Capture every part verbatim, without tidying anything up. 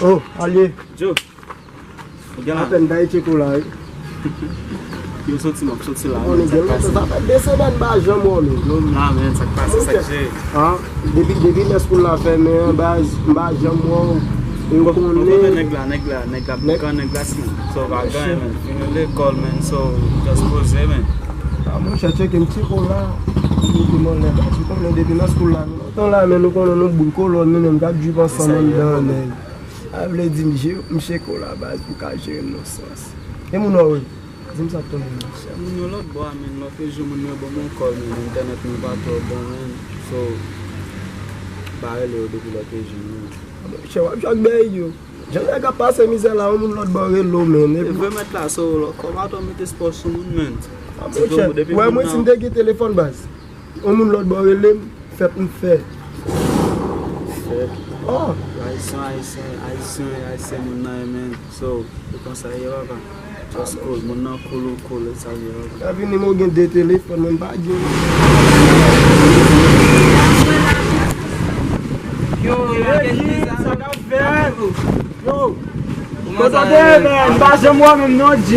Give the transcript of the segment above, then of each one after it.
Oh, alye. Joe. Ou gen la? Apèn bay tcheko la, wi. Yo soti, m ap soti la. Konnen gen lontan, sa fè de semèn m pa janm wè w, men. Yo, m la, men, sa k pase, sa k jere? Ah, depi, depi lè school la fèmen an, baz, m pa janm wè w. E ou konnen nèg la, nèg la, nèg la, boukan nèg la, si sa w pa gen, men. Fini lekòl, men, so, just poze, men. Ah, monchè, tcheke m tcheko la. Ou konnen depi nan school la, nou lontan la, men nou konnen nou boul kolòn, nou menm k ap drip ansanm anndan, nèg. Sa vle di m je-, m tcheko la baz pou ka jere m nan sans. E moun wè wi. Di m sa k tonbe menm. Se moun yo lòt bò a, men lòt rejyon moun yo ban m yon kòl, men entènèt mwen pa twò bon, men. So, m pa rele yo depi lòt rejyon, men. Monchè, w ap jwe ak bèy yo. Jan nèg ap pase mizè la, yon moun lòt bò rele w, men. E vre mèt la, so, kòm atò mete espò sou moun, men. Ah, monchè, wè mwen si m te gen telefòn baz. Yon moun lòt bò rele m, fèt m fè. Fèt. Oh! Ayisyen, ayisyen, ayisyen, ayisyen, moun nan renmen. So, se konsa ye, papa. Just cool, moun nan cool ou cool, e sa ye, papa. Sa vini m gen de telefòn, mwen pa gen. Yo, yo, yo, sa k ap fèt? Yo, kote w te ye, men? M pa janm wè w menm non, G.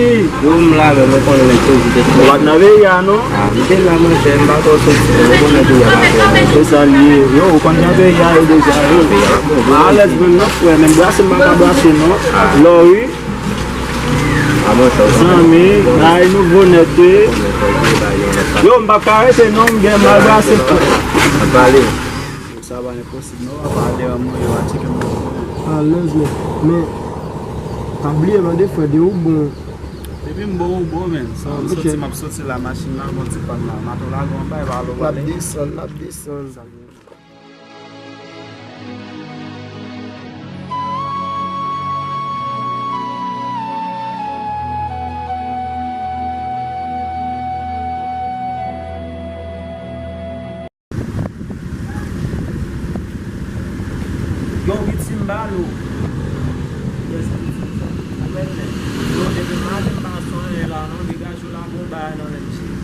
Yo, m la, men mwen konnen nèg toujou te. Ou pa t nan peyi a, non? Ah, m te la, monchè, m pa twò soti, non, mwen konnen peyi a pa twò bon. Se sa l ye. Yo, ou konn jan peyi a ye deja, yo. Alèz menm non, frè, men brase m pa ka brase, non. Lò, wi. Ah, monchè, zanmi, ay nouvo nèt, wi. Yo, m p ap ka rete, non, m gen mal brase. Pale. Sa pa enposib, non, w ap ale an mwen, yo, a tcheke m. Alèz, men, men, pa bliye mande frè de ou bon. Depi m bon, ou bon, men. So, m soti, m ap soti la, machin la, gon ti pàn la. Mato la, gon bay, pa lo. N ap desann, n ap desann. Yo, Ritzy, m ba l ou. Yes, Ritzy, sa. Ou mèt, men. Yo, depi maten m pa sonje la, non, degaje w la, gon bagay nan men m, cheri.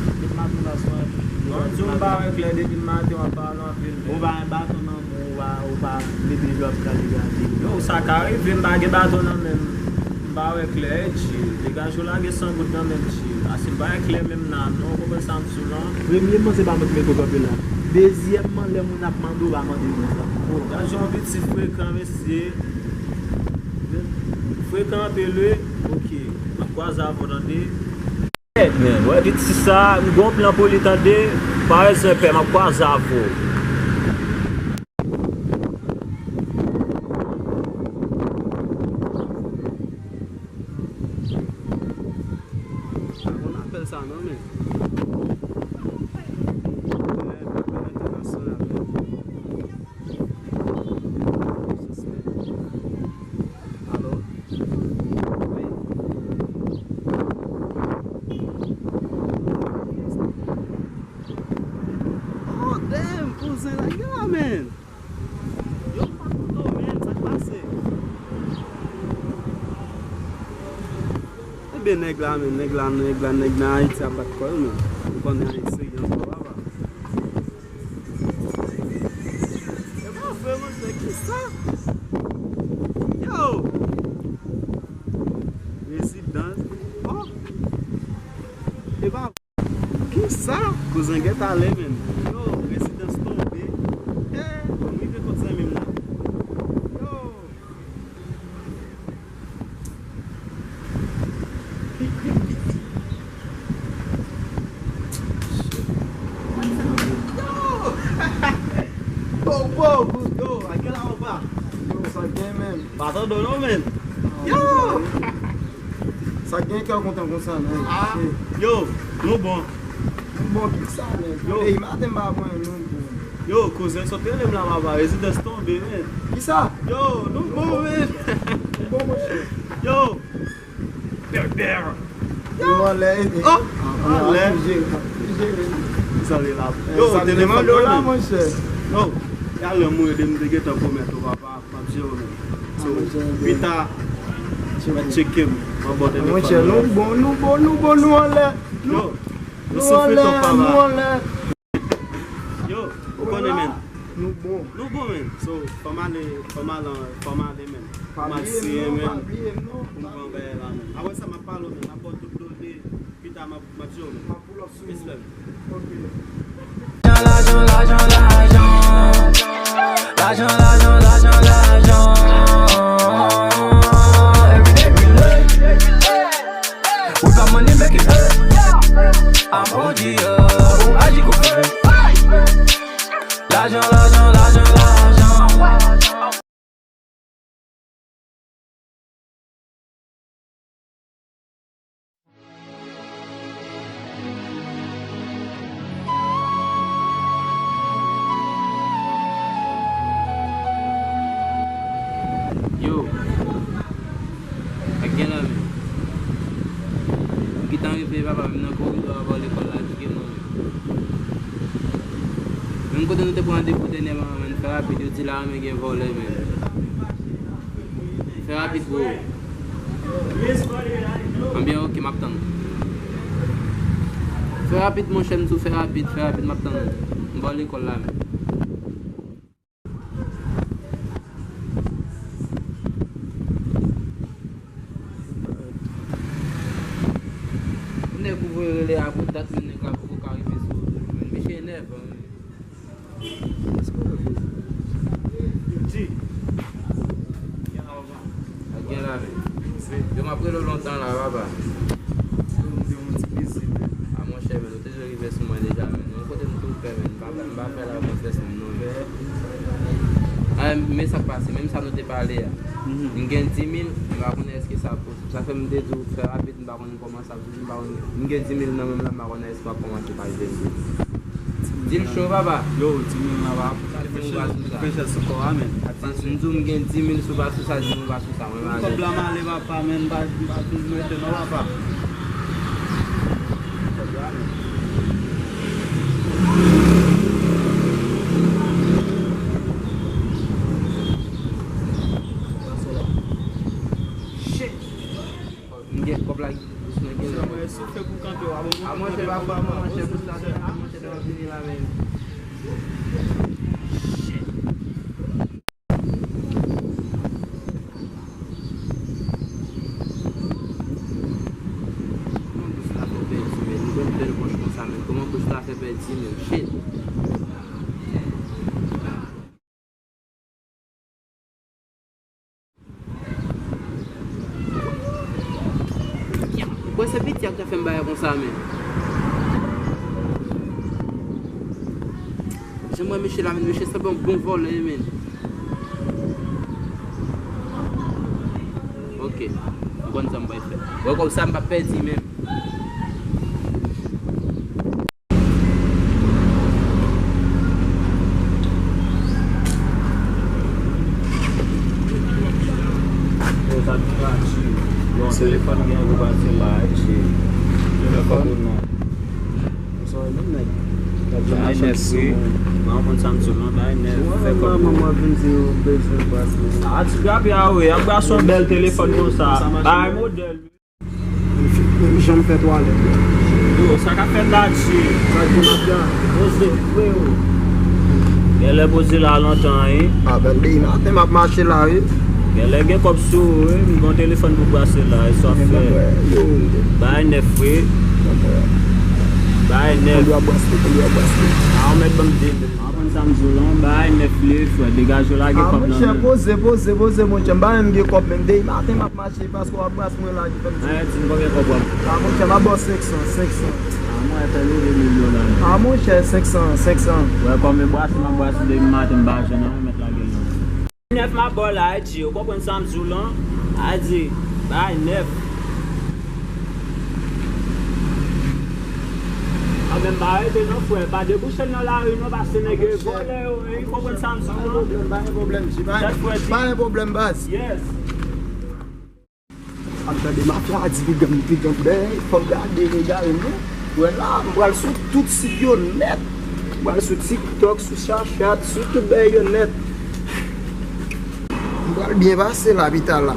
Depi maten m pa sonje. Non, di w m pa wè klè, depi maten w ap pale anpil, men. Ou pa gen baton nan men w, ou pa, ou pa mete je w ap gade gade. Yo, sa ka rive, m pa gen baton nan men m. M pa wè klè, tchè. Degaje w lage san goud nan men m, tchè. Ase m pa wè klè menm nan, non, ou konprann sa m di w lan? Premyèman, se pa mwen ki mete w kanpe la. Dezyèmman, lè moun ap mande w, pa mande moun sa. Bon, gad jan yon piti frekan, mesye. Frekan anpil, wi. Ok. M ap kwaze avè w, tande. Men, wè, piti sa, m gon plan pou li, tande. Pa bezwen pè, m ap kwaze avè w. Pa konn apèl sa non, men. Apèl entènasyonal, men. Alo? Wi. Oh, damn, kouzen, lage la, men. Yo, m pa kontan w, men, sa k pase? Ebyen, nèg la, men, nèg la, nèg la, nèg nan Ayiti ap bat kò l, men. Ou konnen Ayiti serye ankò, papa. E pa vre, monchè, kisa? Yo! Rezidans. Oh! E pa Kisa? Kouzen, gentan ale, men. Yo, rezidans tonbe. Eh, m rive kot zanmi m la. Yo. Yo! Yo! Yo, bro, yo, a gen la ou pa? Yo, sa gen, men. Pa tande w non, men. Yo! Sa gen kè w kontan konsa, men. Ah, yo, nou bon. Nou bon, kisa, men? Yo. Depi maten m pa pran nou bon. Yo, kouzen, sot rele m la, papa. Rezidans tonbe, men. Kisa? Yo, nou bon, men. Nou bon, monchè. Yo. Bèr, bèr. Yo. Nou anlè, ede. Oh, anlè. Jere, jere. Kisa li la? Yo, sa telefòn mwen la, men, monchè. Yo, yalè mwen ede m te gentan pwomèt ou, papa. M ap jere w, men. So, pita, mwen tcheke m, mwen ba w telefòn mwen. Monchè, nou bon, nou bon, nou bon, nou anlè. Yo, nou soufri twòp, papa. Nou anlè. Yo, ou konnen, men. Nou bon. Nou bon, men. So, fò m ale, fò m ale, fò m ale, men. Pa bliye m non, pa bliye m non. Pou m pran bagay la, men. Apre sa, m ap pale w, men. M ap ba w tout done. Pita, m ap, m ap di w, men. M ap pull up sou ou. Respè, men. Ok. Lajan, lajan, lajan, lajan. Lajan, lajan, lajan, lajan. Every day we live. We got money, make it hurt. I'm on the up. Ou aji kou fè. Lajan, lajan, lajan, lajan. Yo, ak gen la men. M gentan rive papa, menm nan koridò anba lekòl la, ki gen mwen menm. Menm kote nou te pran randevou dènyèman, men fè rapid, yo di la men gen vòlè men. Fè rapid bro. Anbyen ok, m ap tann. Fè rapid monchè, m di w fè rapid, fè rapid, m ap tann ou. M bò lekòl la men. Nèg ou voye rele a pou dat, men nèg la poko ka rive sou wout li. Mesye enèvan wi. Èske w repoze? Di. Ak gen la men. Yo, m ap rele w lontan la papa. M te yon ti bizi men. A monchè, men nou te dwe rive sou mwen deja men. Yon kote m tou pè men. M pa, m pa fè la konfyans menm non men. A, men sa k pase, menm sa nou te pale a. M gen di mil, m pa konnen èske sa posib. Sa fè m te di w fè rapid, m pa konnen kòman sa posib, m pa konnen. M gen di mil nan men m la, m pa konnen èske w ap kòmanse pa jwenn li. Di l cho papa. Yo, di mil nan pa. Di m ou pa sou sa. Fè chè sou kò a men. M di w m gen di mil, si w pa sou sa, di m ou pa sou sa. Mwen m ale. Kòb la m ale papa, men m pa, m pa fin mete non papa. Kòb la men. Shit. M gen kòb la jis nan gen. Mwen soufle pou kanpe w. A monchè, pa fwa mwen monchè, pou sa a monchè, te vini la men. Kòman bous la fè pèdi men? Nou konn bèl pòch konsa men. Kòman bous la fè pèdi men? Shit. Bwè se piti a k ta fè m bagay konsa men. Jan m wè mesye la men, mesye sanble yon bon vòlè men. Ok, m konn sa m pral fè. Wè kòb sa m p ap pèdi menm. Yo, sa di grati. Bon, telefòn gen pou pase la, e ti. Telefòn ou non. Sa wè menm nèg. Bagay nèf wi. Mwen konn sa m di w non, bagay nèf. Fè kòb. Manman vin di yo bezwen bras men. A ti grapye a wi, ap bras yon bèl telefòn konsa. Bagay modèl. Menm jan m fè twalèt la. Yo, sa k ap fèt la, Dji? Sa k gen mafya? Poze, freo. Genlè poze la lontan, wi. Avèk demen maten m ap mache la, wi. Genlè gen kòb sou ou, wi. M gon telefòn pou brase la, e sa w ap fè? Yo. Bagay nèf, wi. Bagay nèf. Kondwa brase, kondwa brase. A, ou mèt ban m de mil. Konn sa m di w lan, bagay nèf li ye, frè. Degaje w, lage kòb nan men. A, monchè, poze, poze, poze, monchè. M pa menm gen kòb, menm demen maten m ap mache, paske w ap bras mwen la ki fè m di. Anyen, di m konbyen kòb w ap. A, monchè, m ap ba w senk san, senk san. A, mwen fè leve mil dola. A, monchè, senk san, senk san. Wè, kòm e bwase, m ap bwase demen maten, m pa jwenn anyen, mèt lage l nan men. Nèf m ap ba w la, Adji, ou konprann sa m di w lan? Adji, bagay nèf. A, men m pa rete non, frè. Pa debouche l nan lari non, paske nèg yo vòlè yo, wi. Ou konprann sa m di w lan? Pa gen pwoblèm, pa gen pwoblèm, G, pa gen pwoblèm, baz. Yes. Ap tande mafya a di pigan, pigan bèy, fò w gade, egare m non. Wè la, m pral sou tout sit yo nèt. M pral sou TikTok, sou Chachat, sou tout bèy yo nèt. M pral byen pase la pita la.